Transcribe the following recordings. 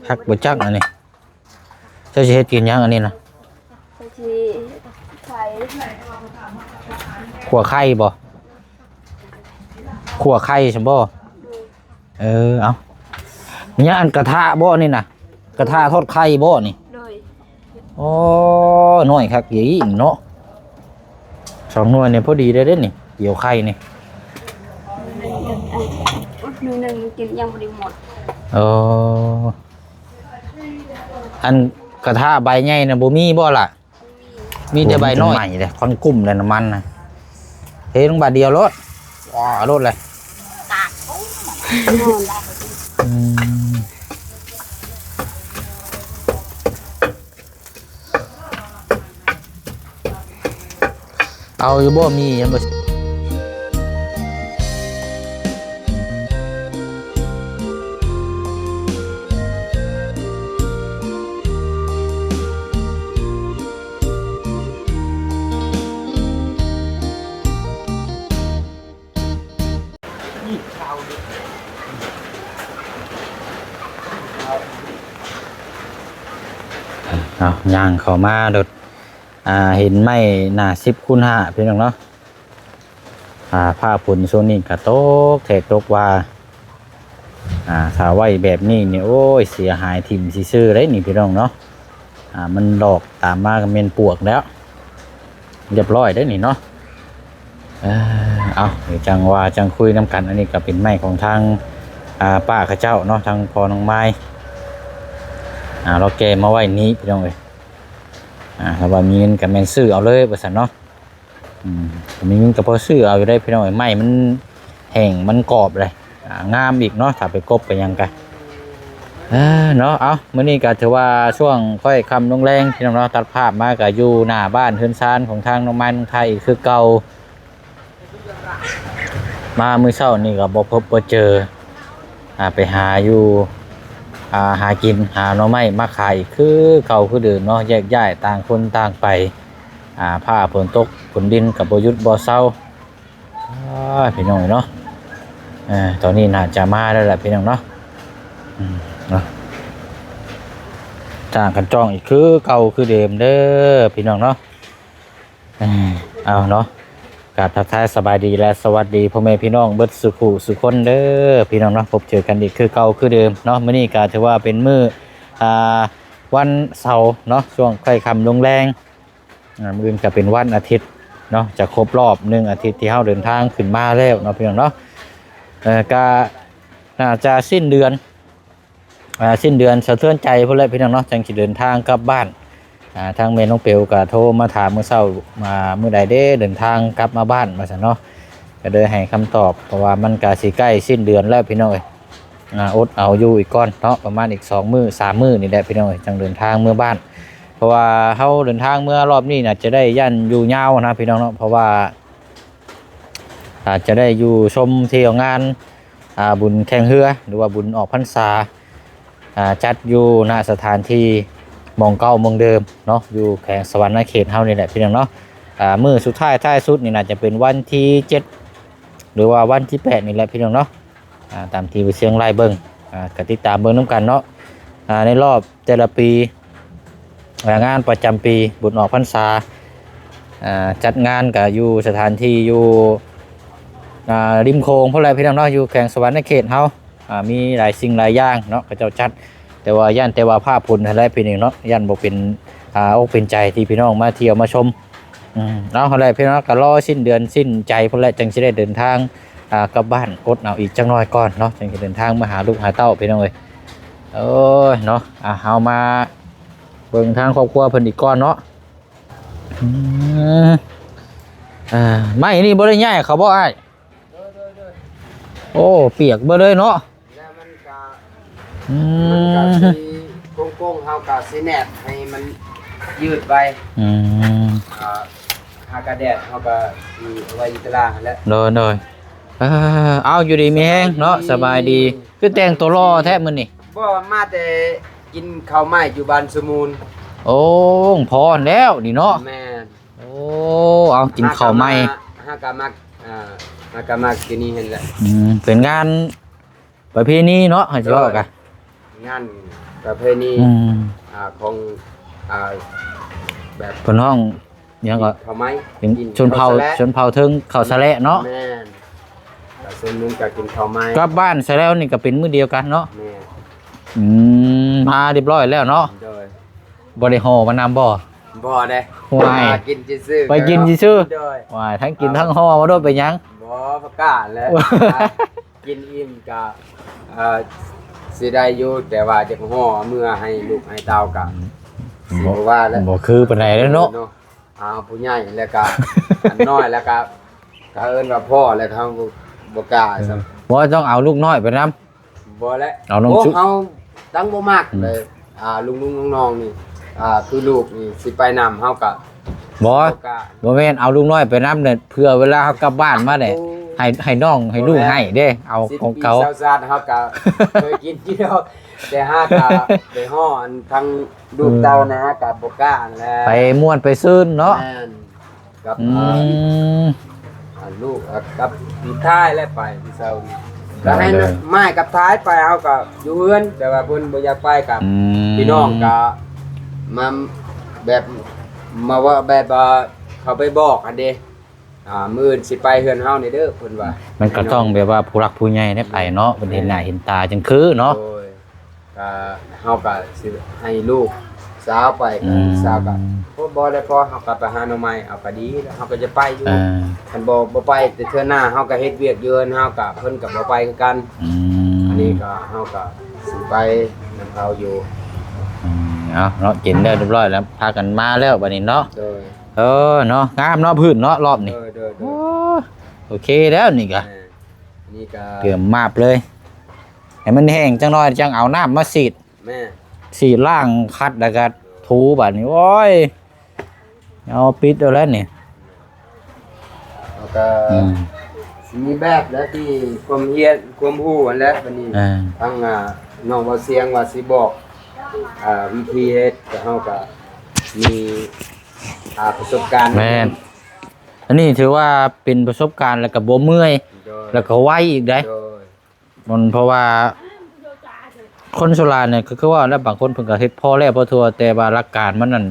ຄັກບໍ່ຈັກອັນນີ້. ເຈົ້າຊິເຮັດກິນຫຍັງອັນນີ້ນະ? ຂ້ອຍຊິໄຂ ຂົ້ວໄຂ່ບໍ່? ຂົ້ວໄຂ່ຊັ້ນບໍ່? ໂດຍ. ເອີ ເອົາ ມີຫຍັງ ອັນກະທະບໍ່ນີ້ນະ? ກະທະທອດໄຂ່ບໍ່ນີ້? ໂດຍ. ໂອ້ ນ້ອຍຄັກອີ່ເນາະ. ສອງໜ່ວຍນີ້ພໍດີເດ້ເດ້ນີ້ ກ່ຽວໄຂ່ນີ້. ໜ່ວຍໜຶ່ງມັນກິນຍັງບໍ່ໄດ້ໝົດ. ເອີ ອັນກະທະໃບໃຫຍ່ນະ ບໍ່ມີບໍ່ລະ? ມີແຕ່ໃບນ້ອຍ. ໂອ້ ມີແຕ່ໃໝ່ເດ້ ຄວັນກຸ້ມແລ້ວ ນ້ຳມັນນະ ເທລົງບາດດຽວໂລດ. ວ້າ ໂລດເລີຍ. ອືມ ເອົາຢູ່ບໍ່? ມີຫຍັງບໍ່? ເອົາ ຍ່າງເຂົ້າມາໂດດ ອ່າ ເຫັນໄມ້ໜ້າສິບຄູນຫ້າ ພີ່ນ້ອງເນາະ. ອ່າ ຟ້າຝົນຊ່ວງນີ້ກະຕົກແທ້ຕົກວ່າ ອ່າ ຖ້າໄວ້ແບບນີ້ນີ້ ໂອ້ຍ ເສຍຫາຍຖິ້ມຊື່ໆ ເດ້ນີ້ ພີ່ນ້ອງເນາະ. ອ່າ ມັນດອກຕາມມາກະແມ່ນປວກແລ້ວ ຮຽບຮ້ອຍເດ້ນີ້ເນາະ. ເອີ ເອົາ ດຽວຈັ່ງວ່າຈັ່ງຄຸຍນຳກັນ. ອັນນີ້ກະເປັນໄມ້ຂອງທາງ ອ່າ ປ້າເຂົາເຈົ້າເນາະ ທາງພໍ່ນ້ອງມາຍ ອ່າ ລາວແກ່ມາໄວ້ນີ້ ພີ່ນ້ອງເອີຍ. ອ່າ ຖ້າວ່າມີເງິນກະແມ່ນຊື້ເອົາເລີຍວ່າຊັ້ນເນາະ. ອືມ ມີເງິນກະພໍຊື້ເອົາຢູ່ໄດ໋ ພີ່ນ້ອງເອີຍ. ໄມ້ມັນແຫ້ງ ມັນກອບເລີຍ ອ່າ ງາມອີກເນາະ ຖ້າໄປກົບໄປຫຍັງກະ ເອີ ເນາະ. ເອົາ ມື້ນີ້ກະຖືວ່າຊ່ວງຄ້ອຍຄ່ຳລົງແລງ ພີ່ນ້ອງເນາະ. ຕັດພາບມາກະຢູ່ໜ້າບ້ານເຮືອນຊານຂອງທາງນ້ອງມາຍນ້ອງໄທອີກຄືເກົ່າ. ມາມື້ເຊົ້ານີ້ກໍບໍ່ພົບບໍ່ເຈີ ອ່າ ໄປຫາຢູ່ ອ່າ ຫາກິນ ຫາໜໍ່ໄມ້ມາຂາຍອີກຄືເກົ່າຄືເດີມເນາະ. ແຍກຍ້າຍຕ່າງຄົນຕ່າງໄປ ອ່າ ຟ້າຝົນຕົກຝົນດິນກໍບໍ່ຢຸດບໍ່ເຊົາ. ອ້າ ພີ່ນ້ອງເນາະ ເອີ ຕອນນີ້ໜ້າຈະມາແລ້ວລະ ພີ່ນ້ອງເນາະ. ອືມ ເນາະ ຈ້າງກັນຈ້ອງອີກຄືເກົ່າຄືເດີມເດີ ພີ່ນ້ອງເນາະ. ເອີ ເອົາເນາະ ກາບທັກທາຍສະບາຍດີ ແລະ ສະຫວັດດີພໍ່ແມ່ພີ່ນ້ອງເບິດສູ່ຜູ້ສູ່ຄົນເດີ ພີ່ນ້ອງເນາະ. ພົບເຈີກັນອີກຄືເກົ່າຄືເດີມເນາະ. ມື້ນີ້ກໍຖືວ່າເປັນມື້ ອ່າ ວັນເສົາເນາະ ຊ່ວງຄ້ອຍຄ່ຳລົງແລງ. ອ່າ ມື້ອື່ນກໍເປັນວັນອາທິດເນາະ ຈະຄົບລອບໜຶ່ງອາທິດທີ່ເຮົາເດີນທາງຂຶ້ນມາແລ້ວເນາະ ພີ່ນ້ອງເນາະ. ເອີ ກໍໜ້າຈະສິ້ນເດືອນ ອ່າ ສິ້ນເດືອນສະເທືອນໃຈພຸ້ນແຫຼະ ພີ່ນ້ອງເນາະ ຈັ່ງຊິເດີນທາງກັບບ້ານ. ອ່າ ທາງແມ່ນ້ອງເປວກໍໂທມາຖາມມື້ເຊົ້າ ອ່າ ມື້ໃດເດ້ເດີນທາງກັບມາບ້ານວ່າຊັ້ນເນາະ. ກໍເລີຍໃຫ້ຄຳຕອບ ເພາະວ່າມັນກໍຊິໃກ້ສິ້ນເດືອນແລ້ວ ພີ່ນ້ອງເອີຍ. ອ່າ ອົດເອົາຢູ່ອີກກ່ອນເນາະ ປະມານອີກສອງມື້ສາມມື້ນີ້ແຫຼະ ພີ່ນ້ອງເອີຍ ຈັ່ງເດີນທາງເມືອບ້ານ. ເພາະວ່າເຮົາເດີນທາງເມືອລອບນີ້ນະ ຈະໄດ້ຢ້ານຢູ່ຍາວນະ ພີ່ນ້ອງເນາະ ເພາະວ່າ ອາດຈະໄດ້ຢູ່ຊົມທ່ຽວງານ ອ່າ ບຸນແຂ່ງເຮືອ ຫຼືວ່າບຸນອອກພັນສາ ອ່າ ຈັດຢູ່ ນະ ສະຖານທີ່ໝ່ອງເກົ່າໝ່ອງເດີມເນາະ ຢູ່ແຂວງສະຫວັນນະເຂດເຮົານີ້ແຫຼະ ພີ່ນ້ອງເນາະ. ອ່າ ມື້ສຸດທ້າຍທ້າຍສຸດນີ້ໜ້າຈະເປັນວັນທີເຈັດ ຫຼືວ່າວັນທີແປດນີ້ແຫຼະ ພີ່ນ້ອງເນາະ. ອ່າ ຕາມທີ່ບໍ່ຊຽງໄລ່ເບິ່ງ ອ່າ ກໍຕິດຕາມເບິ່ງນຳກັນເນາະ. ອ່າ ໃນລອບແຕ່ລະປີ ອ່າ ງານປະຈຳປີບຸນອອກພັນສາ ອ່າ ຈັດງານກໍຢູ່ສະຖານທີ່ຢູ່ ອ່າ ລິມໂຂງພຸ້ນແຫຼະ ພີ່ນ້ອງເນາະ ຢູ່ແຂວງສະຫວັນນະເຂດເຮົາ. ອ່າ ມີຫຼາຍສິ່ງຫຼາຍຢ່າງເນາະ ເຂົາເຈົ້າຈັດ ແຕ່ວ່າຢ້ານແຕ່ວ່າຟ້າຝົນຫັ້ນແຫຼະ ພີ່ນ້ອງເນາະ ຢ້ານບໍ່ເປັນ ອ່າ ອົກເປັນໃຈທີ່ພີ່ນ້ອງມາທ່ຽວມາຊົມ. ອືມ ເອົາ ຫັ້ນແຫຼະ ພີ່ນ້ອງ ກໍລໍສິ້ນເດືອນສິ້ນໃຈພຸ້ນແຫຼະ ຈັ່ງຊິໄດ້ເດີນທາງ ອ່າ ກັບບ້ານ ອົດເອົາອີກຈັກໜ້ອຍກ່ອນເນາະ ຈັ່ງຊິເດີນທາງມາຫາລູກຫາເຕົ້າ ພີ່ນ້ອງເອີຍ. ໂອ້ຍ ເນາະ ອ່າ ເຮົາມາເບິ່ງທາງຄອບຄົວເພິ່ນອີກກ່ອນເນາະ. ອືມ ອ່າ ໄມ້ນີ້ບໍ່ໄດ້ຍ້າຍເຂົາບໍ່ອ້າຍ? ໂດຍ ໂດຍ ໂດຍ. ໂອ້ ປຽກເບິດເລີຍເນາະ. ແລ້ວມັນກະ ອືມ ມັນກະຊິໂກງໆ ເຮົາກະຊິແນບໃຫ້ມັນຍືດໄວ້. ອືມ ອ່າ ຫາກະແດດເຮົາກະຊິເອົາໄວ້ຢູ່ຕາລາງຫັ້ນແຫຼະ. ໂດຍ ໂດຍ. ເອີ ເອົາ ຢູ່ດີມີແຮງເນາະ ສະບາຍດີ. ຄືແຕ່ງຕົວຫຼໍ່ແທ້ມື້ນີ້. ບໍ່ ມາແຕ່ກິນເຂົ້າໄມ້ຢູ່ບ້ານສະມູນ. ໂອ້ ພໍແລ້ວນີ້ເນາະ. ແມ່ນ. ໂອ້ ເອົາ ກິນເຂົ້າໃໝ່ ຫາກະມັກ ອ່າ ຫາກະມັກຢູ່ນີ້ຫັ້ນແຫຼະ. ອືມ ເປັນງານປະເພນີເນາະ ໃຫ້ເວົ້າກະ ໂດຍ ງານປະເພນີ ອືມ ອ່າ ຂອງ ອ່າ ແບບ ເພິ່ນຮ້ອງຫຍັງກໍ ເຂົ້າໄມ້ ເປັນ ກິນ ຊົນເຜົ່າ ເຂົ້າສາແລະ ຊົນເຜົ່າເທິງເຂົ້າສາແລະເນາະ. ແມ່ນ ກໍສ່ວນໜຶ່ງກໍກິນເຂົ້າໄມ້ ກັບບ້ານສາແລ້ວນີ້ກໍເປັນມື້ດຽວກັນເນາະ. ແມ່ນ ອືມ ມາຮຽບຮ້ອຍແລ້ວເນາະ. ໂດຍ ບໍ່ໄດ້ຫໍ່ມານຳບໍ່? ບໍ່ເດ້ ໂອ້ຍ ມາກິນຊື່ໆ ໄປກິນຊື່ໆ. ໂດຍ ວ້າຍ ທັງກິນທັງຫໍ່ມາໂລດ ເປັນຫຍັງ? ບໍ່ ບໍ່ກ້າແຫຼະ ກິນອີ່ມກະ ເອີ ຊິໄດ້ຢູ່ ແຕ່ວ່າຈະຫໍ່ເອົາເມືອໃຫ້ລູກໃຫ້ເຕົ້າກະ ອືມ ຊິບໍ່ວ່າແຫຼະ ບໍ່ຄືປານໃດເດ້ເນາະ. ເນາະ ເອົາຜູ້ໃຫຍ່ແລ້ວກະ ອັນນ້ອຍແລ້ວກະ ກະເອີ້ນວ່າພໍ່ແລ້ວ ເຮົາບໍ່ ບໍ່ກ້າ ເອີ ຊ້ຳ. ບໍ່ ຕ້ອງເອົາລູກນ້ອຍໄປນຳ. ບໍ່ແຫຼະ ເອົານ້ອງ ໂອ້ ຊຸ ເຮົາຕັ້ງບໍ່ມັກ ອືມ ເລີຍ ອ່າ ລຸງໆນ້ອງໆນີ້ ອ່າ ຄືລູກນີ້ຊິໄປນຳ ເຮົາກະ ບໍ່ ບໍ່ກ້າ ບໍ່ແມ່ນ ເອົາລູກນ້ອຍໄປນຳເນຍ ເພື່ອເວລາເຮົາກັບບ້ານມາເດ ໂອ້ ໃຫ້ ໃຫ້ນ້ອງໃຫ້ລຸງ ບໍ່ແມ່ນ ໃຫ້ເດ້ ເອົາ ສິບ ຂອງເກົ່າ ປີຊາວຊາດ ເຮົາກະເຄີຍກິນຢູ່ດອກ ແຕ່ຫາກະໄປຮອດອັນທາງລູກເຕົ້ານະ ຫາກະບໍ່ກ້າຫັ້ນແຫຼະ ໄປມ່ວນໄປຊື່ນເນາະ. ແມ່ນ ກັບ ອືມ ອ່າ ອ່າ ລູກ ອ່າ ກັບພີ່ຊາຍແຫຼະ ໄປມື້ເຊົ້ານີ້ ກໍໃຫ້ ໄດ້ເລີຍ ມາຍກັບທ້າຍໄປ ເຮົາກໍຢູ່ເຮືອນ ແຕ່ວ່າເພິ່ນບໍ່ຢາກໄປກັບ ອືມ ພີ່ນ້ອງກໍມາແບບ ມາເວົ້າແບບວ່າເຂົາໄປບອກຫັ້ນເດ້ ອ່າ ມື້ອື່ນຊິໄປເຮືອນເຮົານີ້ເດີ ເພິ່ນວ່າ ມັນກໍຕ້ອງແບບວ່າຜູ້ຫຼັກຜູ້ໃຫຍ່ໄດ້ໄປເນາະ ແມ່ນ ເພິ່ນເຫັນໜ້າເຫັນຕາຈັ່ງຄືເນາະ. ໂດຍ ກໍເຮົາກໍຊິໃຫ້ລູກສາວໄປ ອືມ ລູກສາວກໍ ໂອ້ ບໍ່ໄດ້ພໍ ເຮົາກໍໄປຫາໜໍ່ໄມ້ເອົາກໍດີແລ້ວ ເຮົາກໍຈະໄປຢູ່ ອ່າ ຄັນບໍ່ ບໍ່ໄປ ແຕ່ເທື່ອໜ້າເຮົາກໍເຮັດວຽກຢູ່ເຮືອນເຮົາກໍ ເພິ່ນກໍບໍ່ໄປຄືກັນ ອືມ ອັນນີ້ກໍເຮົາກໍຊິໄປນຳເຂົາຢູ່ ອືມ ເອົາເນາະ ກິນແລ້ວຮຽບຮ້ອຍແລ້ວ ພາກັນມາແລ້ວບັດນີ້ເນາະ. ໂດຍ ເອີ ເນາະ ງາມເນາະ ພື້ນເນາະ ລອບນີ້ ໂດຍ ໂດຍ ໂດຍ ໂອ້ ໂອເຄແລ້ວນີ້ກໍ ແມ່ນ ນີ້ກໍ ເກືອມມາບເລີຍ ໃຫ້ມັນແຫ້ງຈັກໜ້ອຍ ຈັ່ງເອົານ້ຳມາສີດ ແມ່ນ ສີດລ້າງຂັດ ແລ້ວກໍຖູບາດນີ້ ໂອ້ຍ ເອົາປິດເອົາແລ້ວນີ້ ແລ້ວກໍ ອືມ ຊິມີແບບແລ້ວທີ່ຄວາມຮຽນ ຄວາມຮູ້ຫັ້ນແຫຼະ ບັດນີ້ ອ່າ ທາງ ອ່າ ນ້ອງເບົາສຽງວ່າຊິບອກ ອ່າ ວິທີເຮັດ ແຕ່ເຮົາກໍມີ ອ່າ ປະສົບການ ແມ່ນ ອັນນີ້ຖືວ່າເປັນປະສົບການ ແລ້ວກໍບໍ່ເມື່ອຍ ໂດຍ ແລ້ວກໍໄວອີກເດ້ ໂດຍ ມັນ ເພາະວ່າຄົນໂຊລານນີ້ ກໍຄືວ່າແລ້ວ ບາງຄົນເພິ່ນກໍເຮັດພໍແລ້ວພໍທົ່ວ ແຕ່ວ່າຫຼັກການມັນນັ້ນ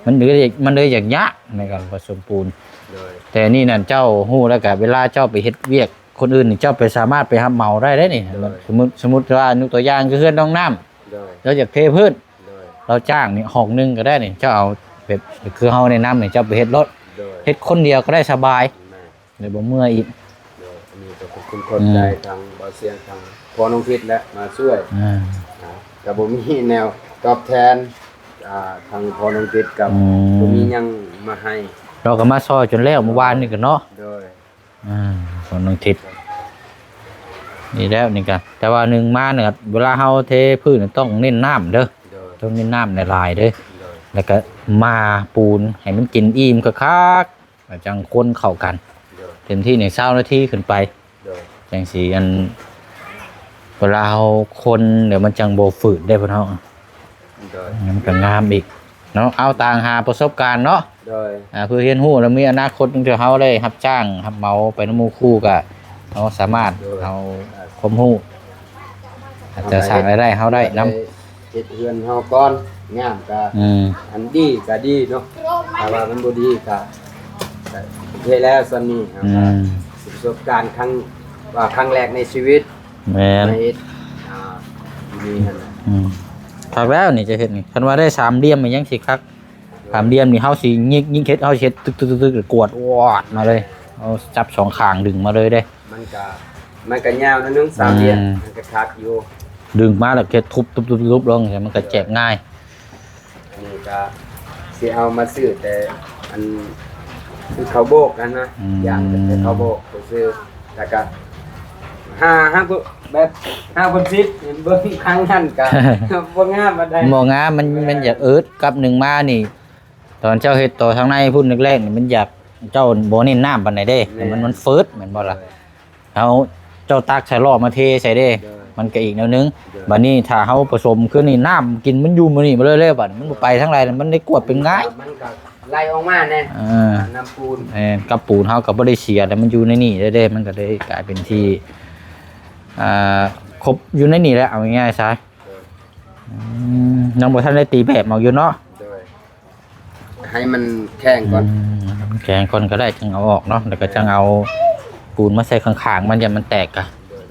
ມັນເລີຍ ມັນເລີຍຢາກຍາກໃນການປະສົມປູນ ໂດຍ ແຕ່ນີ້ນັ້ນເຈົ້າຮູ້ແລ້ວ ກໍເວລາເຈົ້າໄປເຮັດວຽກຄົນອື່ນນີ້ ເຈົ້າໄປສາມາດໄປຮັບເໝົາໄດ້ເດ້ນີ້ ໂດຍ ສົມມຸດ ສົມມຸດວ່າຍົກຕົວຢ່າງຄືເຮືອນນ້ອງນ້ຳ ໂດຍ ລາວຢາກເທພື້ນ ໂດຍ ລາວຈ້າງນີ້ຫ້ອງໜຶ່ງກໍໄດ້ນີ້ ເຈົ້າເອົາແບບຄືເຮົາແນະນຳນີ້ ເຈົ້າໄປເຮັດໂລດ ໂດຍ ເຮັດຄົນດຽວກໍໄດ້ສະບາຍ ແມ່ນ ແລ້ວບໍ່ເມື່ອຍອີກ ໂດຍ ອັນນີ້ກໍຂອບຄຸນຂອບໃຈ ອືມ ທາງເບົາສຽງ ທາງພໍ່ນ້ອງທິດແຫຼະ ມາຊ່ວຍ ອ່າ ອ່າ ກໍບໍ່ມີແນວຕອບແທນ ອ່າ ທາງພໍ່ນ້ອງທິດກໍ ອືມ ບໍ່ມີຫຍັງມາໃຫ້ ລາວກໍມາຊ່ອຍຈົນແລ້ວມື້ວານນີ້ກໍເນາະ ໂດຍ ອ່າ ຂອງນ້ອງທິດ ນີ້ແລ້ວນີ້ກະ ແຕ່ວ່າໜຶ່ງມານີ້ ເວລາເຮົາເທພື້ນຕ້ອງເນັ້ນນ້ຳເດີ ໂດຍ ຕ້ອງເນັ້ນນ້ຳຫຼາຍໆເດີ ໂດຍ ແລ້ວກະມາປູນໃຫ້ມັນກິນອີ່ມຄັກໆ ແລ້ວຈັ່ງຄົນເຂົ້າກັນ ໂດຍ ເຕັມທີ່ນີ້ຊາວນາທີຂຶ້ນໄປ ໂດຍ ຈັ່ງຊິອັນ ເວລາເຮົາຄົນແລ້ວມັນຈັ່ງບໍ່ຝືດເດ້ ພວກເຮົາ ໂດຍ ມັນກໍງາມອີກເນາະ ເອົາຕ່າງຫາປະສົບການເນາະ ໂດຍ ອ່າ ເພື່ອຮຽນຮູ້ ແລ້ວມີອະນາຄົດ ເທື່ອເຮົາໄດ້ຮັບຈ້າງຮັບເໝົາໄປນຳໝູ່ຄູ່ ກໍເຮົາສາມາດ ໂດຍ ເອົາຄວາມຮູ້ ອາດຈະສ້າງລາຍໄດ້ເຮົາໄດ້ນຳ ເຮັດເຮືອນເຮົາກ່ອນ ງາມກໍ ອືມ ອັນດີກໍດີເນາະ ຖ້າວ່າມັນບໍ່ດີກໍ ກໍເຮັດແລ້ວສ່ຳນີ້ ອືມ ເຮົາກໍປະສົບການຄັ້ງ ວ່າຄັ້ງແລກໃນຊີວິດ ແມ່ນ ມາເຮັດ ອ່າ ຢູ່ນີ້ຫັ້ນນະ ອືມ ຄັກແລ້ວນີ້ຈະເຮັດນີ້ ຄັນວ່າໄດ້ສາມຫຼ່ຽມນີ້ຍັງຊິຄັກ ສາມຫຼ່ຽມນີ້ເຮົາຊິຍິກ ຍິກເຮັດ ເຮົາຊິເຮັດຕຶກໆໆ ກວດວອດມາເລີຍ ເຮົາຈັບສອງຂ້າງດຶງມາເລີຍເດ້ ມັນກະ ມັນກະຍາວໜ້ອຍໜຶ່ງ ສາມຫຼ່ຽມ ອືມ ມັນກະຄັກຢູ່ ດຶງມາແລ້ວເຮັດທຸບໆໆລົງ ມັນກະແຈກງ່າຍ ອັນນີ້ກະຊິເອົາມາຊື້ແຕ່ອັນ ຄືເຂົ້າໂບກຫັ້ນນະ ອືມ ຢ່າງແຕ່ເຂົ້າໂບກ ໄປຊື້ ແລ້ວກະຫາ ຫາແບບຫ້າພັນສິບ ເຫັນເບິ່ງທາງນັ້ນກະ ບໍ່ງາມປານໃດ ບໍ່ງາມ ມັນ ແມ່ນ ມັນຢາກອືດ ກັບໜຶ່ງມານີ້ ຕອນເຈົ້າເຮັດຕໍ່ທາງໃນພຸ້ນແລກໆນີ້ ມັນຢາກ ເຈົ້າບໍ່ເນັ້ນນ້ຳປານໃດເດ້ ແມ່ນ ມັນ ມັນຝືດແມ່ນບໍ່ລະ ໂດຍ ເຮົາ ເຈົ້າຕັກໃສ່ລໍ້ມາເທໃສ່ເດ້ ໂດຍ ມັນກະອີກແນວໜຶ່ງ ໂດຍ ບາດນີ້ຖ້າເຮົາປະສົມຄືນີ້ ນ້ຳກິນມັນຢູ່ມື້ນີ້ມາເລີຍ ບາດນີ້ມັນບໍ່ໄປທາງໃດ ມັນໄດ້ກວດເປັນງ່າຍ ມັນກະໄຫຼອອກມາແນ່ ເອີ ນ້ຳປູນ ແມ່ນ ກັບປູນເຮົາກໍບໍ່ໄດ້ເສຍ ແຕ່ມັນຢູ່ໃນນີ້ເດ້ ມັນກໍໄດ້ກາຍເປັນທີ່ ອ່າ ຄົບຢູ່ໃນນີ້ແຫຼະ ເອົາງ່າຍໆຊະ ໂດຍ ອືມ ຍັງບໍ່ທັນໄດ້ຕີແບບອອກຢູ່ເນາະ. ໂດຍ ໃຫ້ມັນແຂງກ່ອນ. ອືມ ໃຫ້ມັນແຂງກ່ອນກໍໄດ້ ຈຶ່ງເອົາອອກເນາະ ແລ້ວກໍຈັ່ງເອົາປູນມາໃສ່ຂ້າງໆ ມັນ ຢ້ານມັນແຕກກະ. ໂດຍ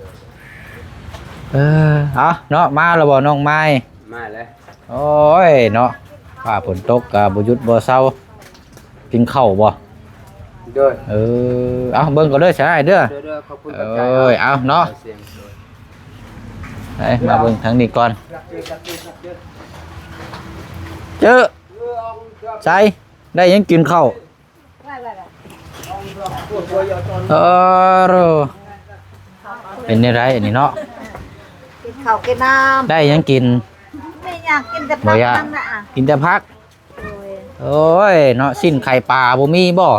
ໆ ເອີ ເອົາເນາະ ມາແລ້ວບໍ່ນ້ອງມາຍ? ມາແລ້ວ. ໂອ້ຍເນາະ ຟ້າຝົນຕົກກໍບໍ່ຢຸດບໍ່ເຊົາ. ກິນເຂົ້າບໍ່? ໂດຍ. ເອີ ເອົາເບິ່ງກ່ອນເດີຊະອ້າຍເດີ. ໂດຍໆ ຂອບຄຸນຂອບໃຈ. ເອີຍ ເອົາເນາະ ເອົາສຽງ. ໂດຍ ໄປ ມາເບິ່ງທາງນີ້ກ່ອນ. ເຈີ ໃສ ໄດ້ຫຍັງກິນເຂົ້າ? ເອີ ເປັນແນວໃດອັນນີ້ເນາະ? ກິນເຂົ້າກິນນ້ຳ. ໄດ້ຫຍັງກິນ? ມີຫຍັງກິນແຕ່ ບໍ່ ຜັກ ຍາກ ນັ້ນນະ. ກິນແຕ່ຜັກ. ໂດຍ. ໂອ້ຍເນາະ ຊີ້ນໄຂ່ປາບໍ່ມີບໍ່?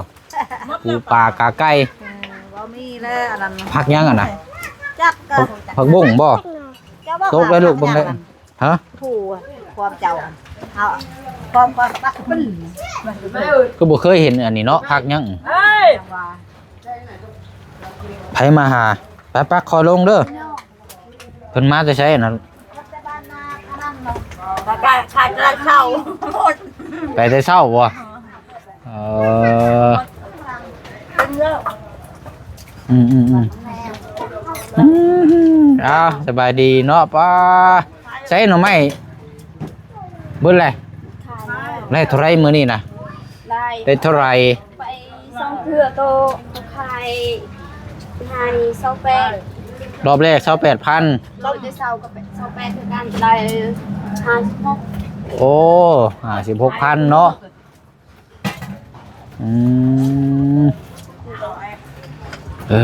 ປູປາກາໄກ່. ເອີ ບໍ່ມີແລ້ວອັນນັ້ນ. ຜັກຫຍັງອັນນະ? ຈັກ ຜັກ ຜັກບົ້ງບໍ່? ຕົກໄດ້ລູກ ເບິ່ງໄດ້. ຮະ? ຜູ້ຄວາມເຈົ້າ ເຮົາຄວາມ ຄວາມປັກປຶ້ນ. ຄືບໍ່ເຄີຍເຫັນອັນນີ້ເນາະ ຜັກຫຍັງ? ເອີຍ ໃຜມາຫາ? ໄປປັກ ຂໍລົງເດີ. ເພິ່ນມາແຕ່ໃສອັນນັ້ນ? ໄປແຕ່ເຊົ້າບໍ່? ເອີ ອືມໆໆ ອືມ ອ້າວ ສະບາຍດີເນາະ. ປ້າ ໃສ່ໜໍ່ໄມ້ເບິດແຫຼະ. ຂາຍແລ້ວ. ໄດ້ເທົ່າໃດມື້ນີ້ນະ? ໄດ້ ໄດ້ເທົ່າໃດ? ໄປສອງເທື່ອໂຕ ຂາຍໃຫ້ຊາວແປດ. ລອບແລກຊາວແປດພັນ. ລອບທີ່ເຊົ້າກໍເປັນຊາວແປດຄືກັນ ໄດ້ຫ້າສິບຫົກ. ໂອ້ ຫ້າສິບຫົກພັນເນາະ. ອືມ ເອີ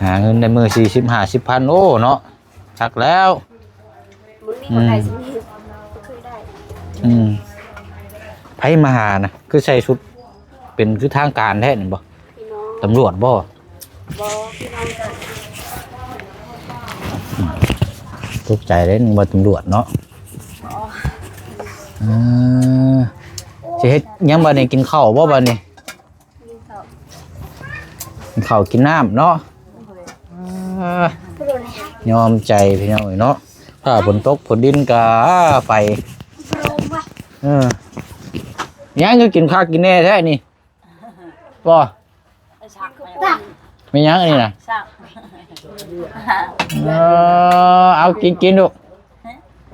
ຫາເງິນໄດ້ມື້ສີ່ສິບຫ້າສິບພັນ. ໂອ້ ເນາະ ຄັກແລ້ວ. ມື້ນີ້ບໍ່ໄດ້ ອືມ ຊິມີ ບໍ່ເຄີຍໄດ້. ອືມ ໃຜມາຫານະ? ຄືໃສ່ຊຸດເປັນຄືທາງການແທ້ນີ້ບໍ່? ຕຳຫຼວດບໍ່? ບໍ່ ພີ່ນ້ອງກັນ. ຕົກໃຈເດ້ ນຶກວ່າຕຳຫຼວດເນາະ. ບໍ່ ເອີ ຊິເຮັດຫຍັງບັດນີ້? ກິນເຂົ້າບໍ່ບັດນີ້? ກິນເຂົ້າ ກິນເຂົ້າກິນນ້ຳເນາະ. ໂດຍ. ເອີ ຍອມໃຈພີ່ນ້ອງເອີຍເນາະ. ຖ້າຝົນຕົກຝົນດິນກະໄປ. ເອີ ຫຍັງຄືກິນຄັກກິນແນ່ແທ້ນີ້? ບໍ່ ແມ່ນຫຍັງອັນນີ້ນະ? ເອີ ເອົາກິນ ກິນລູກ.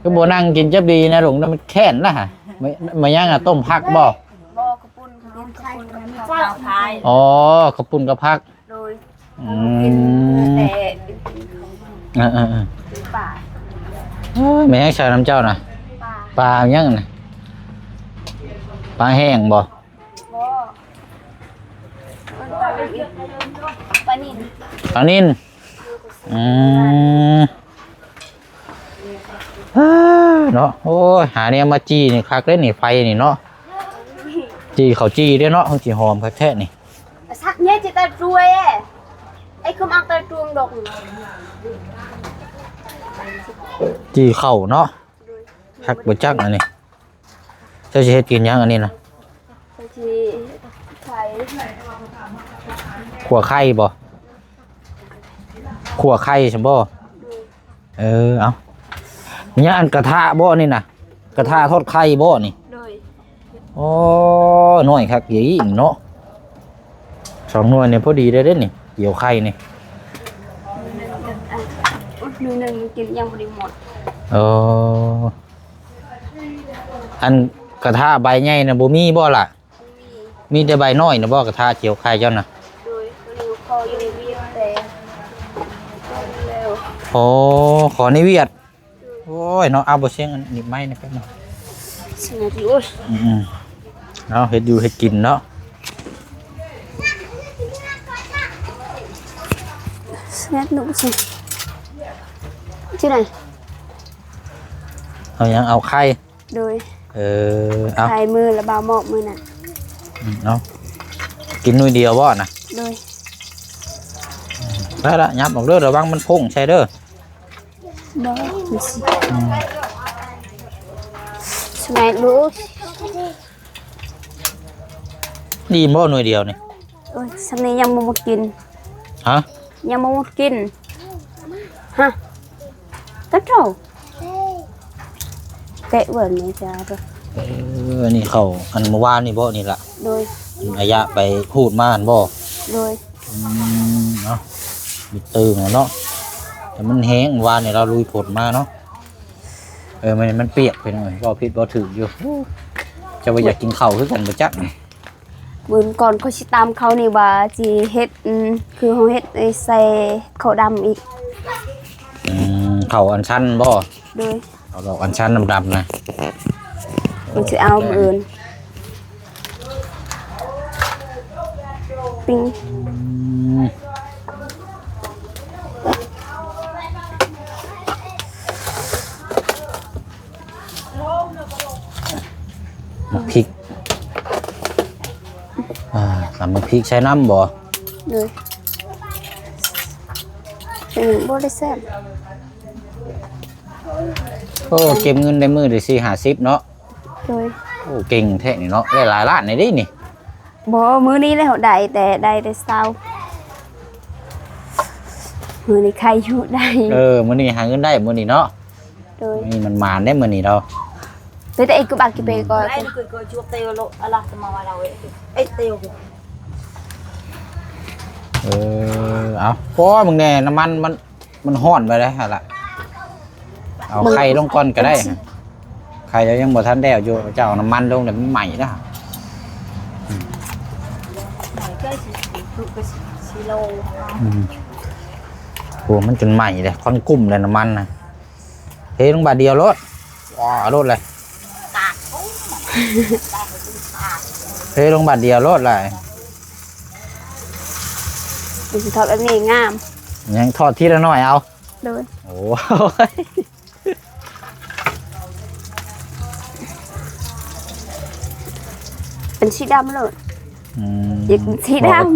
ຄືບໍ່ນັ່ງກິນຈັບດີນະ ລົງນຳແຄ້ນນະ. ມາ ມາຫຍັງນະ? ຕົ້ມຜັກບໍ່? ບໍ່ ເຂົ້າປຸ້ນ ເຂົ້າປຸ້ນ ເຂົ້າປຸ້ນກັບຜັກ. ອໍ ເຂົ້າປຸ້ນກັບຜັກ. ໂດຍ. ອືມ ເອີໆໆ ກິນປາ. ເອີຍ ແມ່ນຫຍັງໃສ່ນຳເຈົ້ານະ? ປາ ປາຫຍັງນະ? ປາແຫ້ງບໍ່? ບໍ່ ປານິນ ປານິນ. ອືມ ເອີ ເນາະ. ໂອ້ຍ ຫາແນວມາຈີ່ນີ້ຄັກເດ້ນີ້ ໄຟນີ້ເນາະ. ຈີ່ເຂົ້າຈີ່ເດ້ເນາະ ມັນຊິຫອມຄັກແທ້ນີ້. ຈີ່ເຂົ້າເນາະ. ໂດຍ. ຄັກບໍ່ຈັກອັນນີ້. ເຈົ້າຊິເຮັດກິນຫຍັງອັນນີ້ນະ? ຂ້ອຍຊິເຮັດໄຂ່. ຂົ້ວໄຂ່ບໍ່? ຂົ້ວໄຂ່ຊັ້ນບໍ່? ໂດຍ. ເອີ ເອົາ ຍັງອັນກະທະບໍ່ນີ້ນະ? ກະທະທອດໄຂ່ບໍ່ນີ້? ໂດຍ. ໂອ້ ນ້ອຍຄັກອີ່ເນາະ. ສອງໜ່ວຍນີ້ພໍດີໄດ້ເດ້ນີ້ ກ່ຽວໄຂ່ນີ້. ໜ່ວຍໜຶ່ງກິນຍັງບໍ່ໄດ້ໝົດ. ເອີ. ອັນກະທະໃບໃຫຍ່ນະບໍ່ມີບໍ່ລະ? ບໍ່ມີ. ມີແຕ່ໃບນ້ອຍນະບໍ່ ກະທະກ່ຽວໄຂ່ເຈົ້ານະ? ໂດຍ. ໂຕນີ້ຂໍຢູ່ໃນວຽດແຕ່ ອໍ ຂໍໃນວຽດ. ໂດຍ. ໂອ້ຍເນາະ ເອົາບໍ່ຊຽງອັນນີ້ໄມ້ນະແປັບໜຶ່ງ. ສະຫຍັດຢູ່. ອືມໆ ເອົາເຮັດຢູ່ເຮັດກິນເນາະ. ສະຫຍັດໜູຊິ ຢູ່ໃນ ເອົາຫຍັງ ເອົາໄຂ່. ໂດຍ. ເອີ ເອົາ ໄຂ່ມື້ລະບ່າວໝອກມື້ນັ້ນ. ອືມ ເອົາ ກິນໜ່ວຍດຽວບໍ່ນະ? ໂດຍ. ໄດ້ລະ ຫຍັບອອກເດີ ລະວັງມັນໂພງໃສ່ເດີ. ບໍ່ ອືມ ສະແນກດູ. ອີ່ມບໍ່ໜ່ວຍດຽວນີ້? ໂອ້ຍ ສ່ຳນີ້ຍັງບໍ່ໝົດກິນ. ຮະ? ຍັງບໍ່ໝົດກິນ. ຮະ? ກະໂຕ. ແກະເບິ່ງແດ່ຈ້າ. ເອີ ອັນນີ້ເຂົ້າ ອັນມື້ວານນີ້ບໍ່ ນີ້ລະ? ໂດຍ. ອາຍະໄປຂູດມາຫັ້ນບໍ່? ໂດຍ. ອືມ ເນາະ ມີຕື່ມແລ້ວເນາະ ແຕ່ມັນແຫ້ງ ວານນີ້ລາວລຸຍຝົນມາເນາະ. ເອີ ມັນ ມັນປຽກ ພີ່ນ້ອງເອີຍ ເວົ້າຜິດເວົ້າຖືກຢູ່. ເຈົ້າວ່າຢາກກິນເຂົ້າຄືກັນບໍ່ຈັກນີ້. ມື້ກ່ອນຂ້ອຍຊິຕຳເຂົ້ານີ້ວ່າຊິເຮັດ ອືມ ຄືເຮົາເຮັດໃສ່ເຂົ້າດຳອີກ. ອືມ ເຂົ້າອັນຊັນບໍ່? ໂດຍ. ເຂົ້າດອກອັນຊັນດຳໆນະ ມັນຊິເອົາມື້ອື່ນ ປີ້ງ. ອືມ ໝາກພິກ ອ່າ ຕຳໝາກພິກໃສ່ນ້ຳບໍ່? ໂດຍ. ເປັນຫຍັງບໍ່ໄດ້ແຊບ? ໂອ້ ເກັບເງິນໄດ້ມື້ລະສີ່ຫ້າສິບເນາະ. ໂດຍ. ໂອ້ ເກັ່ງແທ້ນີ້ເນາະ ໄດ້ຫຼາຍລ້ານແທ້ເດ້ນີ້. ບໍ່ ມື້ນີ້ແຫຼະເຮົາໄດ້ແຕ່ ໄດ້ແຕ່ເຊົ້າ ມື້ນີ້ໄຄຢູ່ໄດ້. ເອີ ມື້ນີ້ຫາເງິນໄດ້ມື້ນີ້ເນາະ. ໂດຍ. ມື້ນີ້ມັນໝານເດ້ມື້ນີ້ເນາະ. ເປັນແຕ່ເອກະບັກກິເປກໍ ເອີ ເອົາ ພໍເບິ່ງແດ່ ນ້ຳມັນມັນ ມັນຮ້ອນໄປແລ້ວຫັ້ນລະ. ເອົາໄຂ່ລົງກ່ອນກໍໄດ້ ໄຂ່ເຈົ້າຍັງບໍ່ທັນແລ້ວຢູ່ ເຈົ້າເອົານ້ຳມັນລົງແລ້ວມັນໄໝ້ນະ. ອືມ ໂອ້ ມັນຈົນໄໝ້ເດ້ ຄວັນກຸ້ມເດ້ນ້ຳມັນນະ. ເທລົງບາດດຽວໂລດ ວ້າໂລດເລີຍ ເທລົງບາດດຽວໂລດເລີຍ. ມັນຊິທອດແບບນີ້ງາມ ຍັງທອດທີລະໜ້ອຍເອົາ. ໂດຍ. ໂອ້ຍ ເປັນສີດຳໂລດ. ອືມ ຢາກເປັນສີດຳ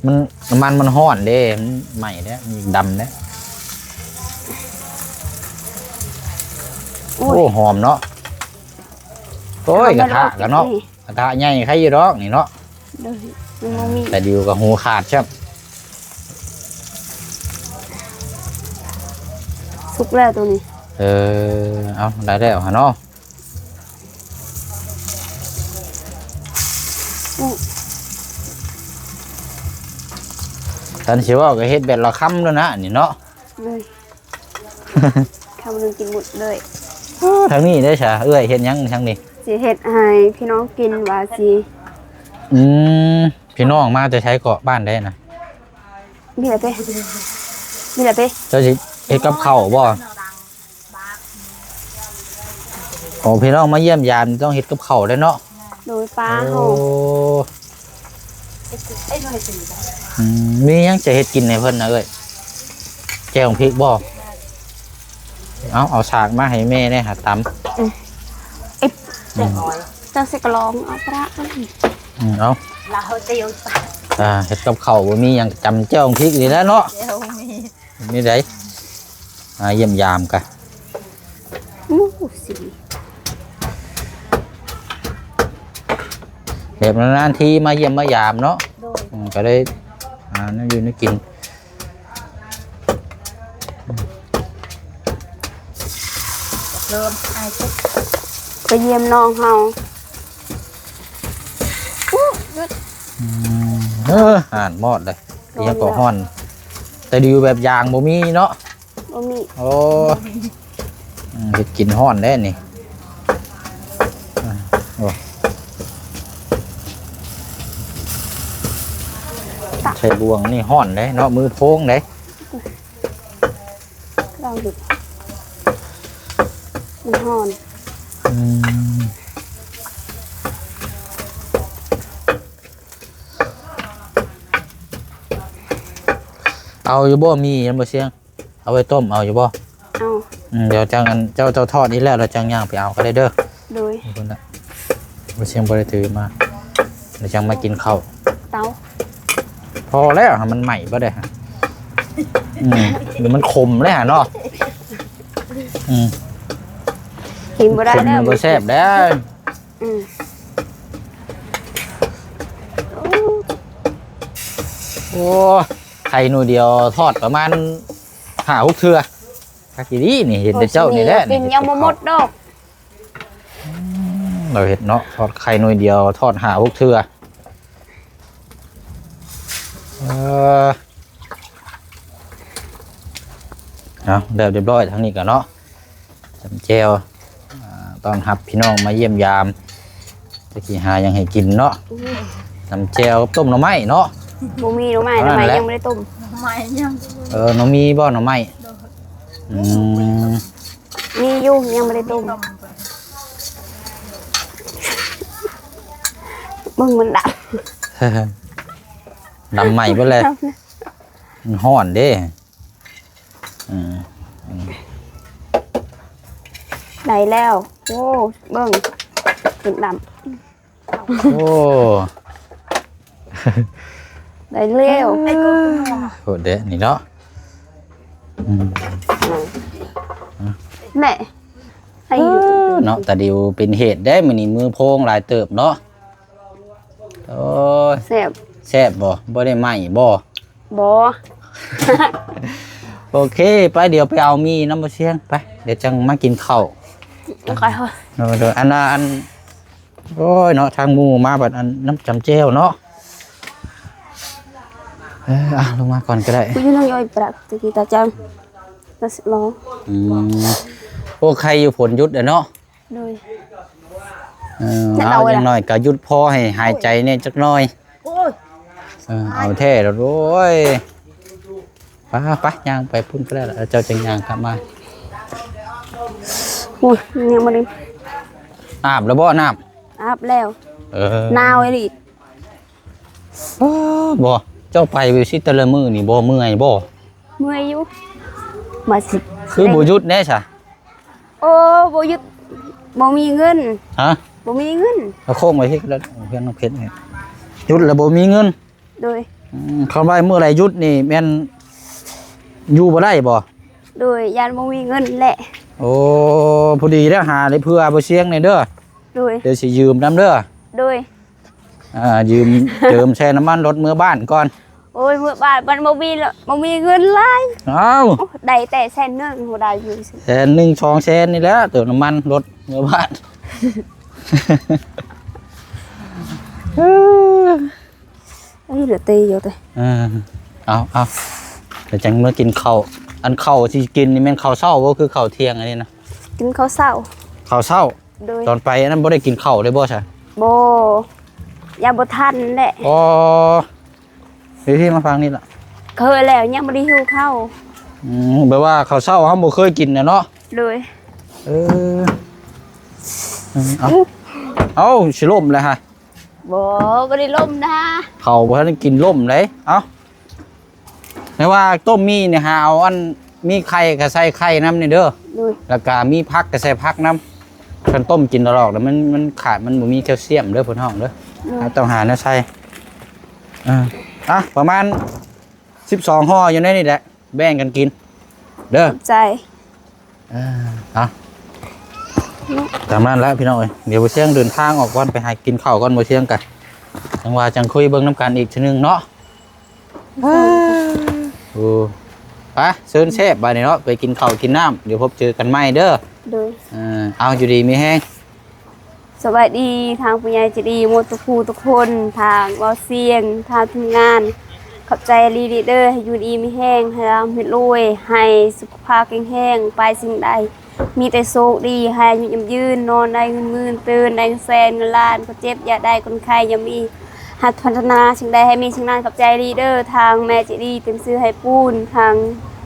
ມັນ ນ້ຳມັນມັນຮ້ອນເດ້ ມັນໄໝ້ເດ້ ມັນດຳເດ້. ໂອ້ຍ ໂອ້ ຫອມເນາະ. ໂອ້ຍ ກະທະກະເນາະ ກະທະໃຫຍ່ໄຄຢູ່ດອກນີ້ເນາະ. ໂດຍ ມັນບໍ່ມີ ແຕ່ດິວກໍຫູຂາດຊ້ຳ. ສຸກແລ້ວໂຕນີ້. ເອີ ເອົາ ໄດ້ແລ້ວຫັ້ນເນາະ. ອືມ ຄັນຊິເວົ້າກໍເຮັດແບບລະຄຳໂລດນະ ອັນນີ້ເນາະ. ໂດຍ. ຄຳໜຶ່ງກິນໝົດເລີຍ. ເອີ ທາງນີ້ເດ້ຊະ ເອື້ອຍເຮັດຫຍັງທາງນີ້? ຊິເຮັດໃຫ້ພີ່ນ້ອງກິນວ່າຊິ. ອືມ ພີ່ນ້ອງມາແຕ່ໃສເກາະ ບ້ານໃດນະ? ນີ້ລະເປ ນີ້ລະເປ. ເຈົ້າຊິເຮັດກັບເຂົ້າບໍ່? ໂອ້ ພີ່ນ້ອງມາຢ້ຽມຢາມຕ້ອງເຮັດກັບເຂົ້າແລ້ວເນາະ. ໂດຍ ປາເຮົາ. ໂອ້ ອືມ ມີຫຍັງຈະເຮັດກິນໃຫ້ເພິ່ນນະເອີຍ? ແຈ່ວພິກບໍ່? ເອົາ ເອົາສາກມາໃຫ້ແມ່ແດ່ຫາຕຳ. ອືມ ເອີ ອືມ ຈັກຊິກະລອງເອົາປາ. ອືມ ເອົາ ລາວເຕີຍ ອ່າ ເຮັດກັບເຂົ້າບໍ່ມີຫຍັງ ຈຳແຈ່ວພິກນີ້ແຫຼະເນາະ. ແຈ່ວມີ ນີ້ໃດ ມາຢ້ຽມຢາມກະ. ໂອ້ ສີ ແບບນານໆທີມາຢ້ຽມມາຢາມເນາະ. ໂດຍ. ອືມ ກະໄດ້ຫາແນວຢູ່ແນວກິນ. ເລີ່ມ ໄປຢ້ຽມນ້ອງເຮົາ. ອືມ ເອີ ຮ້ອນມອດເລີຍ. ຮ້ອນ ອີຫຍັງກໍຮ້ອນ ແຕ່ດີແບບຢາງບໍ່ມີເນາະ. ບໍ່ມີ. ໂອ້ ອືມ ເຮັດກິນຮ້ອນເດ້ນີ້. ອ່າ ໂອ້ ໃສ່ບ່ວງນີ້ຮ້ອນເດ້ເນາະ ມືໂພງເດ້. ລອງດູ ມັນຮ້ອນ. ອືມ ເອົາຢູ່ບໍ່ ມີຫັ້ນບໍ່ຊຽງ? ເອົາໄວ້ຕົ້ມເອົາຢູ່ບໍ່? ເອົາ. ອືມ ດຽວຈັ່ງອັນ ເຈົ້າ ເຈົ້າທອດນີ້ແລ້ວ ແລ້ວຈັ່ງຍ່າງໄປເອົາກໍໄດ້ເດີ. ໂດຍ. ພຸ້ນນະ ບໍ່ຊຽງບໍ່ໄດ້ຖືມາ ແລ້ວຈັ່ງມາກິນເຂົ້າ. ເຕົາ ພໍແລ້ວ ໃຫ້ມັນໄໝ້ບໍ່ໄດ້. ອືມ ມັນຂົມແລ້ວເນາະ. ອືມ ກິນບໍ່ໄດ້ແລ້ວ ຂົມບໍ່ແຊບແລ້ວ. ອືມ ໂອ້ ໄຂ່ໜ່ວຍດຽວທອດປະມານຫ້າຫົກເທື່ອ. ຄັກອີ່ຫຼີນີ້ ເຫັນແຕ່ເຈົ້ານີ້ແຫຼະ ໂອ້ຍ ກິນຍັງບໍ່ໝົດດອກ. ລາວເຮັດເນາະ ທອດໄຂ່ໜ່ວຍດຽວ ທອດຫ້າຫົກເທື່ອ. ເອີ ເອົາ ແລ້ວຮຽບຮ້ອຍທາງນີ້ກໍເນາະ ຈຳແຈ່ວ ອາ ຕ້ອນຮັບພີ່ນ້ອງມາຢ້ຽມຢາມ ຈັກຊິຫາຫຍັງໃຫ້ກິນເນາະ ອືມ ຈຳແຈ່ວກັບຕົ້ມໜໍ່ໄມ້ເນາະ. ບໍ່ມີໜໍ່ໄມ້ ເທົ່ານັ້ນແຫຼະ ໜໍ່ໄມ້ຍັງບໍ່ໄດ້ຕົ້ມ. ໜໍ່ໄມ້ຍັງ ເອີ ໜໍ່ມີບໍ່ໜໍ່ໄມ້? ໂດຍ ອືມ ມີຢູ່ ຍັງບໍ່ໄດ້ຕົ້ມ. ເບິ່ງມັນດຳ ດຳໃໝ່ເບິດແລ້ວ ມັນຮ້ອນເດ້. ອືມ ອືມ ໄດ້ແລ້ວ. ໂອ້ ເບິ່ງ ຂຶ້ນດຳ. ໂອ້ ໄດ້ແລ້ວ. ໂຫດເດ້ນີ້ເນາະ. ອືມ ແມ່ ໃຫ້ຢູ່ ເນາະ ຕາດິວເປັນເຫດເດ້ ມື້ນີ້ມືໂພງຫຼາຍເຕີບເນາະ. ໂອ້ຍ ແຊບ ແຊບບໍ່? ບໍ່ໄດ້ໄໝ້ບໍ່? ບໍ່ ໂອເຄ ໄປ ດຽວໄປເອົາໝີ່ນຳບໍ່ຊຽງ ໄປ ດຽວຈັ່ງມາກິນເຂົ້າ. ໂດຍ ໂດຍ ອັນນ່າ ອັນ ໂອ້ຍເນາະ ທາງໝູ່ມາບັດ ອັນ ນຳຈຳແຈ່ວເນາະ. ເອີ ອ່ະ ລົງມາກ່ອນກໍໄດ້. ຢູ່ນຳ ອືມ ໂອ້ ໃຄຢູ່ ຝົນຢຸດແລ້ວເນາະ. ໂດຍ ເອີ ເອົາ ຢ່າງໜ້ອຍກໍຢຸດພໍໃຫ້ຫາຍໃຈແດ່ຈັກໜ້ອຍ. ໂອ້ຍ ເອີ ເອົາແທ້ໂລດ. ໂອ້ຍ ໄປ ໄປ ຍ່າງໄປພຸ້ນກໍໄດ້ລະ ເຈົ້າຈັ່ງຍ່າງກັບມາ. ໂອ້ຍ ຍັງບໍ່ໄດ້ ອາບແລ້ວບໍ່ນ້ຳ? ອາບແລ້ວ. ເອີ ໜາວອີ່ຫຼີ. ເອີ ບໍ່ ເຈົ້າໄປຢູ່ຊິແຕ່ລະມື້ນີ້ບໍ່ເມື່ອຍບໍ່? ເມື່ອຍຢູ່ ມາຊິ ຄືບໍ່ຢຸດແດ່ຊະ? ໂອ້ ບໍ່ຢຸດ ບໍ່ມີເງິນ. ຮະ? ບໍ່ມີເງິນ. ເອົາໂຄ້ງໄວ້ເຮັດແລ້ວ ເພື່ອນນ້ອງເພັດໃຫ້ ຢຸດແລ້ວບໍ່ມີເງິນ. ໂດຍ ອືມ ຄັນວ່າມື້ໃດຢຸດນີ້ແມ່ນຢູ່ບໍ່ໄດ້ບໍ່? ໂດຍ ຢ້ານບໍ່ມີເງິນແຫຼະ. ໂອ້ ພໍດີແລ້ວ ຫາໄດ້ເພື່ອບໍ່ຊຽງແດ່ເດີ. ໂດຍ ດຽວຊິຢືມນຳເດີ. ໂດຍ ອ່າ ຢືມເຕີມແຊ່ນ້ຳມັນລົດເມືອບ້ານກ່ອນ. ໂອ້ຍ ເມືອບ້ານມັນບໍ່ມີ ບໍ່ມີເງິນຫຼາຍ. ອ້າວ ໂອ້ ໄດ້ແຕ່ແສນໜຶ່ງ ບໍ່ໄດ້ຢູ່ ແສນໜຶ່ງ ສອງແສນນີ້ແຫຼະ ເຕີມນ້ຳມັນລົດເມືອບ້ານ. ເອີ ເອີ ເອີ ເອົາ ເອົາ ແລ້ວຈັ່ງເມືອກິນເຂົ້າ. ອັນເຂົ້າທີ່ກິນນີ້ແມ່ນເຂົ້າເຊົ້າບໍ່ ຄືເຂົ້າທ່ຽງອັນນີ້ນະ? ກິນເຂົ້າເຊົ້າ. ເຂົ້າເຊົ້າ. ໂດຍ ຕອນໄປອັນນັ້ນບໍ່ໄດ້ກິນເຂົ້າເລີຍບໍ່ຊະ? ບໍ່ ຢ້ານບໍ່ທັນແຫຼະ. ອໍ ເອີ ມາຟັງນີ້ລະ ເຄີຍແລ້ວ ຍັງບໍ່ໄດ້ຫິວເຂົ້າ. ອືມ ແບບວ່າເຂົ້າເຊົ້າເຮົາບໍ່ເຄີຍກິນນະເນາະ. ໂດຍ ເອີ ເອີ ເອົາ ເອົາ ຊິລົ້ມແລ້ວຮະ. ບໍ່ ບໍ່ໄດ້ລົ້ມນະ ເຂົ້າບໍ່ທັນໄດ້ກິນລົ້ມເດ້. ເອົາ ແມ່ນວ່າຕົ້ມໝີ່ນີ້ຫາເອົາອັນ ມີໄຂ່ກໍໃສ່ໄຂ່ນຳນີ້ເດີ. ໂດຍ ແລ້ວກໍມີຜັກກໍໃສ່ຜັກນຳ. ຄັນຕົ້ມກິນຕະຫຼອກແລ້ວມັນ ມັນຂາດ ມັນບໍ່ມີແຄວຊຽມເດີ ເພິ່ນຮ້ອງເດີ. ໂດຍ ເຮົາຕ້ອງຫາແນວໃສ່. ເອີ ອ່ະ ປະມານສິບສອງຫໍ່ຢູ່ໃນນີ້ແຫຼະ ແບ່ງກັນກິນເດີ. ຂອບໃຈ. ເອີ ເອົາ ຕາມນັ້ນແຫຼະພີ່ນ້ອງເອີຍ. ດຽວບໍ່ຊຽງເດີນທາງອອກກ່ອນ ໄປຫາກິນເຂົ້າກ່ອນ. ບໍ່ຊຽງກະຈັ່ງວ່າຈັ່ງຄຸຍເບິ່ງນຳກັນອີກເທື່ອໜຶ່ງເນາະ. ໂອ້ ໄປ ເຊີນແຊບບາດນີ້ເນາະ ໄປກິນເຂົ້າກິນນ້ຳ ດຽວພົບເຈີກັນໃໝ່ເດີ. ໂດຍ ເອີ ເອົາ ຢູ່ດີມີແຮງ. ສະບາຍດີທາງຜູ້ໃຫຍ່ໃຈດີໝົດທຸກຜູ້ທຸກຄົນ ທາງເວົ້າສຽງ ທາງທີມງານ ຂອບໃຈອີ່ຫຼີເດີ. ໃຫ້ຢູ່ດີມີແຮງ ໃຫ້ລ່ຳໃຫ້ລວຍ ໃຫ້ສຸຂະພາບແຂງແຮງ ປາຍສິ່ງໃດ ມີແຕ່ໂຊກດີ ໃຫ້ອາຍຸຍືນຍືນ ນອນໄດ້ເງິນໝື່ນ ຕື່ນໄດ້ເງິນແສນເງິນລ້ານ ຄົນເຈັບຢ່າໄດ້ ຄົນໄຂ້ຢ່າມີ ຮັກພັດທະນາສິ່ງໃດໃຫ້ມີສິ່ງນັ້ນ. ຂອບໃຈອີ່ຫຼີເດີ ທາງແມ່ໃຈດີເປັນສື່ໃຫ້ປູນ ທາງ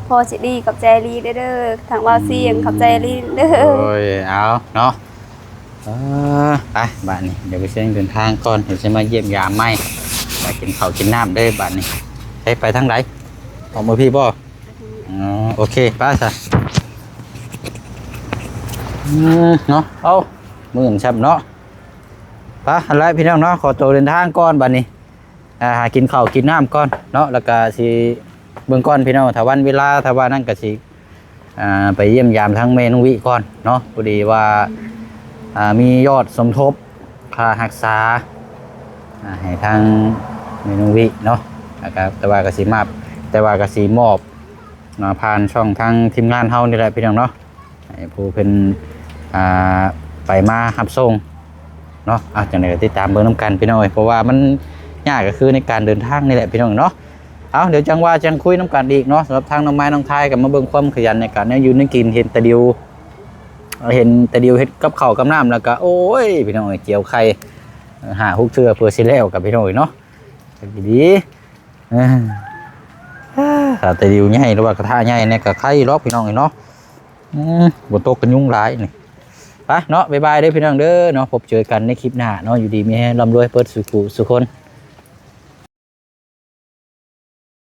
ພໍ່ໃຈດີ ຂອບໃຈອີ່ຫຼີເດີ ເດີ ທາງເວົ້າສຽງ ຂອບໃຈອີ່ຫຼີເດີ. ໂອ້ຍ ເອົາເນາະ ເອີ ໄປບາດນີ້ ດຽວໄປເຊີນເດີນທາງກ່ອນ ດຽວຊິມາຢ້ຽມຢາມໃໝ່. ໄປກິນເຂົ້າກິນນ້ຳເດີບາດນີ້. ໃຫ້ໄປທາງໃດ? ອອກມາພີ້ບໍ່? ອໍ ໂອເຄ ໄປຊະ. ອືມ ເນາະ ເອົາ ມື່ນຊ້ຳເນາະ. ໄປ ຫັ້ນແຫຼະພີ່ນ້ອງເນາະ ຂໍໂຕເດີນທາງກ່ອນບາດນີ້. ອ່າ ຫາກິນເຂົ້າກິນນ້ຳກ່ອນເນາະ ແລ້ວກະຊິເບິ່ງກ່ອນພີ່ນ້ອງ ຖ້າວັນເວລາ ຖ້າວ່ານັ້ນກະຊິ ອ່າ ໄປຢ້ຽມຢາມທາງແມ່ນ້ອງວິກ່ອນເນາະ. ພໍດີວ່າ ອ່າ ມີຍອດສົມທົບຄ່າຮັກສາ ອ່າ ໃຫ້ທາງແມ່ນ້ອງວິເນາະ ແລ້ວກະ ແຕ່ວ່າກະຊິມາ ແຕ່ວ່າກະຊິມອບ ເນາະ ຜ່ານຊ່ອງທາງທີມງານເຮົານີ້ແຫຼະພີ່ນ້ອງເນາະ ໃຫ້ຜູ້ເພິ່ນ ອ່າ ໄປມາຮັບສົ່ງ ເນາະ ອ່ະ ຈັ່ງໃດກໍຕິດຕາມເບິ່ງນຳກັນພີ່ນ້ອງເອີຍ ເພາະວ່າມັນຍາກກໍຄືໃນການເດີນທາງນີ້ແຫຼະພີ່ນ້ອງເນາະ. ເອົາ ດຽວຈັ່ງວ່າຈັ່ງຄຸຍນຳກັນອີກເນາະ. ສຳລັບທາງນ້ອງໄມ້ນ້ອງທາຍກໍມາເບິ່ງຄວາມຂະຫຍັນໃນການແນວຢູ່ແນວກິນ ເຫັນຕາດິວ ເຫັນຕາດິວເຮັດກັບເຂົ້າກັບນ້ຳ ແລ້ວກໍ ໂອ້ຍ ພີ່ນ້ອງເອີຍ ກ່ຽວໄຂ່ຫ້າຫົກເທື່ອເພື່ອຊິແລ້ວກັບພີ່ນ້ອງເອີຍເນາະ. ດີໆ ເອີ ຖ້າຕາດິວໃຫຍ່ ຫຼືວ່າກະທະໃຫຍ່ແດ່ກໍໄຄຢູ່ດອກພີ່ນ້ອງເອີຍເນາະ. ອືມ ຝົນຕົກກໍຍຸງຫຼາຍນີ້. ໄປເນາະ ບາຍບາຍເດີພີ່ນ້ອງເດີເນາະ. ພົບເຈີກັນໃນຄລິບໜ້າເນາະ. ຢູ່ດີມີແຮງ ລ່ຳລວຍເບິດສູ່ຜູ້ສູ່ຄົນ.